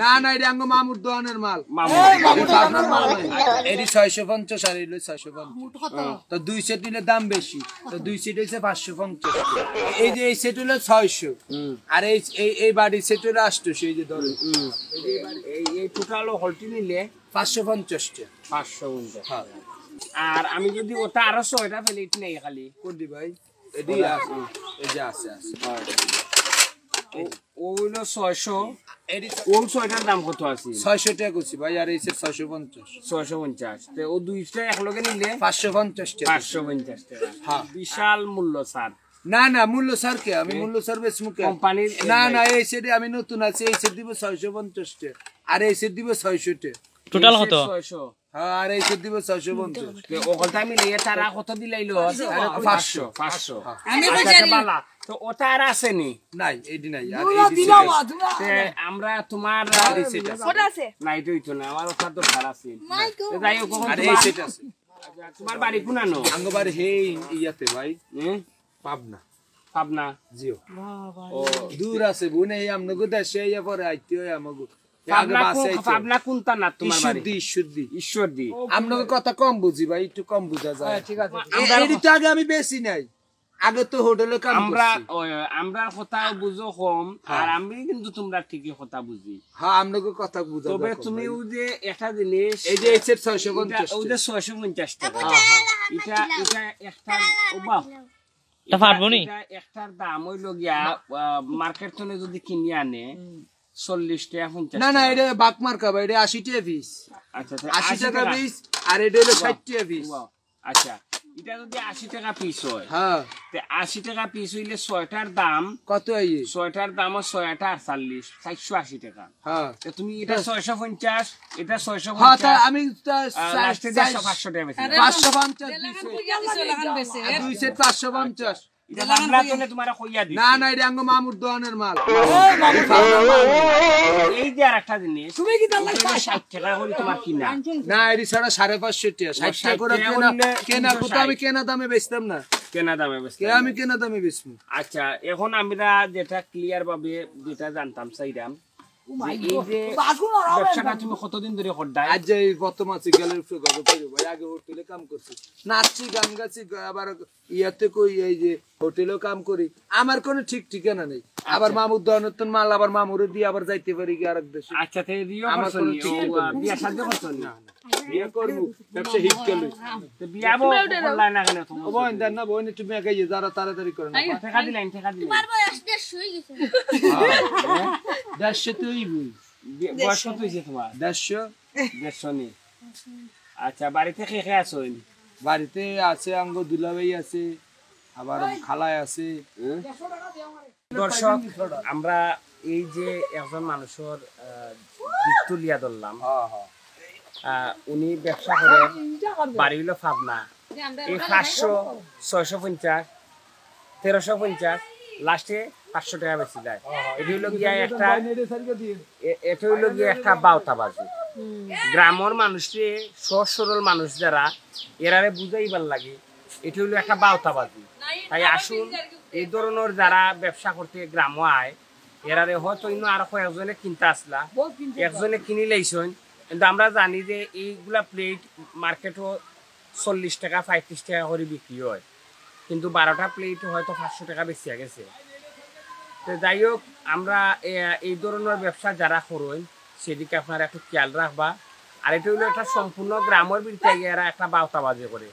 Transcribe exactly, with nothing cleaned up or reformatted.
না, না, এটা আঙ্গ মামুর দোকানের মাল। মামুর। এটা আপনার মাল নাই। এটি ছয়শো পঞ্চাশ আর এটি ছয়শো পঞ্চাশ। তো দুই সেট নিলে দাম বেশি। তো দুই সেট হইছে পাঁচশো পঞ্চাশ। এই যে এই সেট হলো ছয়শো। আর এই, এই, এই বাড়ির সেট হলো আটশো, এই যে ধরো। এই, এই টোটাল হলটি নিলে পাঁচশো পঞ্চাশ টা। পাঁচশো পঞ্চাশ। হ্যাঁ। আর আমি যদি ওটা আরো ছয়টা প্লেট নেই খালি। কোনটি ভাই? এটি আছে। এই যে আছে, আছে। ও, ও হইলো ছয়শো। এটি ও ছয়টার দাম কত আছে? ছয়শো টাকা করছি ভাই, আর এই সেট ছয়শো পঞ্চাশ। ছয়শো পঞ্চাশ। তে ও দুইটা একলগে নিলে? পাঁচশো পঞ্চাশ টাকা। পাঁচশো পঞ্চাশ টাকা। হ্যাঁ। বিশাল মূল্য, স্যার। না, না, মূল্য ছাড় কে? আমি এ? মূল্য ছাড় বেচমু কে? কোম্পানির না, এই না, এই সেটে আমি নতুন আছি, এই সেট দিব ছয়শো পঞ্চাশ টাকা। আর এই সেট দিব ছয়শো টাকা। টোটাল এই কত? সেট ছয়শো। হ্যাঁ, আর এই সেট দিব ছয়শো পঞ্চাশ। তে ওখানটা আমি লইয়া তারা কত দিলাইলো? পাঁচশো। পাঁচশো। আমি আচ্ছা, কই আচ্ছা, জানি? বালা। তো ওটা আর আছে নি? নাই, এটি নাই। আর দুরা এটি দিলাও, শেষ। দুরা। তে আমরা তোমার আর এই সেট আছে। ওটা আছে? না, এটা হইতো না, আমার ওটা তো ভাড়া আছে। মাই গো। তো যাই হোক, ওখান আর এই তোমার, সেট আছে। তোমার বাড়ি কোন আনো? আঙ্গ বাড়ি হেই ইয়াতে ভাই। হ্যাঁ? পাবনা। পাবনা? জিও। বাবা। ও। দূর আছে, বুনে এই আমনগো দেশে ইয়া পরে আইতে হয় আমগো। পাবনা আগে বাসে কোন, আইতে হয়। পাবনা কোনটা না তোমার বাড়ি? ঈশ্বরদী, ঈশ্বরদী। ঈশ্বরদী। আমনগো কথা কম বুঝি ভাই, একটু কম বুঝা যায়। হ্যাঁ, ঠিক আছে। এ-, আমরা এটি তো আগে আমি বেশি নাই। আগে তো হোটেলে কাম আমরা, করছি। ওই, আমরা কথা বুঝো কম, হ্যাঁ। আর আমি কিন্তু তোমরা ঠিকই কথা বুঝি। হ্যাঁ, আমনগো কথা বুঝা তবে যায় কম তুমি ভাই। ওই যে একটা জিনিস, এই যে এই সেট ছয়শো পঞ্চাশ এটা, ওই যে ছয়শো পঞ্চাশ টাকা। হ্যাঁ, হ্যাঁ। এটা, এটা একটা, ও বাহ। এটা পারবো নি? এটা একটার দাম হইলো গিয়া, আহ, মার্কেট থেকে যদি কিনে আনে, চল্লিশ টাকা, পঞ্চাশ না, না, টাকা। এটা বাক মার্কা ভাই, এটা আশি টাকা পিস। আচ্ছা, আচ্ছা, আশি আশি টাকা টাকা। পিস, আর এটা হলো বাহ। ষাট টাকা পিস। বাহ। আচ্ছা, এটা যদি আশি টাকা পিস হয়, হ্যাঁ। তে আশি টাকা পিস হইলে ছয়টার দাম কত হয়? ছয়টার দাম হয় ছয় আটা আটচল্লিশ, চারশো আশি টাকা। হ্যাঁ। তে তুমি এটা ছয়শো পঞ্চাশ, এটা ছয়শো পঞ্চাশ, হ্যাঁ, তা আমি তা আহ, চার-, লাস্টে চার-, দেড়শো, পাঁচশো টাকা বেশি। আরে পাঁচশো পঞ্চাশ পিস হয়। আর দুই সেট পাঁচশো পঞ্চাশ। এটা পাবনা তনে তোমারে কইয়া দিছি। না, না, এটা আঙ্গ মামুর দোকানের মাল। এই যে আর একটা জিনিস, তুমি কি দাম এটা ষাট টাকা করে তোমার কিনা? না, এটি ছাড়া সাড়ে পাঁচশো টাকা, ষাট টাকা করে ষাট টাকা কেনা, করলে কেনা তিনশো ষাট। কোথাও আমি কেনা দামে বেচতাম না। কেনা দামে বেচতাম কে না। আমি কেনা দামে বেচবো? আচ্ছা, এখন আমরা যেটা ক্লিয়ার ভাবে যেটা জানতাম চাইলাম, ও মাই যে এই গড, যে বাসন আর হবে ব্যবসাটা না। তুমি কতদিন ধরে করতায়? আজ যে এই প্রথম আছি, গেলের উপরে গজব করি ভাই, আগে হোটেলে কাম করছি, নাচছি, গান গাচ্ছি, গ-, আবার ইয়াতে কই এই যে হোটেলেও কাম করি, আমার কোনো ঠিক ঠিকানা নেই। আবার আচ্ছা। মামুর দোকানের তো মাল আবার মামুরে দিয়ে আবার যাইতে পারি কি আরেক দেশে। আচ্ছা, তে বিয়ে আমার করছো কোনো নি? ঠিক ও, ঠিকানা নেই। বিয়ে শাদী করছো নি? না, না। বিয়ে করবো, ব্যবসা হিট গেল। তো বিয়ে বউ করলাই না কেন তুমি? ও বোন, দেন না বোন, একটু মেয়ে গাইয়ে যারা তাড়াতাড়ি করে না। আইও। টাকা দিলাম, টাকা দিলাম। তোমার বয়স দেড়শো হয়ে গেছে। হ্যাঁ, দেড়শো তো হইবই। বি-, বয়স কত হয়েছে তোমার? দেড়শো। দেড়শো নি। আচ্ছা, বাড়িতে কে কে আছো? বাড়িতে আছে আঙ্গ দুলাভাই আছে, আবার খালায় আছে। হুম? দর্শক, আমরা এই যে একজন মানুষের, আহ, দিক তুলিয়া ধরলাম, হ্যাঁ, হ্যাঁ। আহ, উনি ব্যবসা করে, বাড়ি হইলো পাবনা। এই পাঁচশো, ছয়শো পঞ্চাশ, তেরোশো পঞ্চাশ, লাস্টে পাঁচশো টাকা বেশি যায়। হ্যাঁ, হ্যাঁ। এটি হইলো গিয়া একটা, এ-, এটা হইলো গিয়া একটা বাউতাবাজি। গ্রামের মানুষরে, সহজ সরল মানুষ যারা, এরারে বুঝাইবার লাগে, এটা হইলো একটা বাউতাবাজি। তাই আসুন, এই ধরনের যারা ব্যবসা করতে গ্রামও আয়, এরারে হয়তো অন্য আরো কয়েকজনে কিনতে আসলা, একজনে কিনি লাইছইন, কিন্তু আমরা জানি যে এইগুলা প্লেট মার্কেটও চল্লিশ টাকা, পঁয়ত্রিশ টাকা করে বিক্রি হয়, কিন্তু বারোটা প্লেট হয়তো পাঁচশো টাকা বেচিয়া গেছে। তো যাই হোক, আমরা, এ, এই ধরনের ব্যবসা যারা করইন, সেদিকে আপনারা একটু খেয়াল রাখবা। আর এটা হইলো একটা সম্পূর্ণ গ্রামের ভিতরে এরা একটা বাউতাবাজি করে।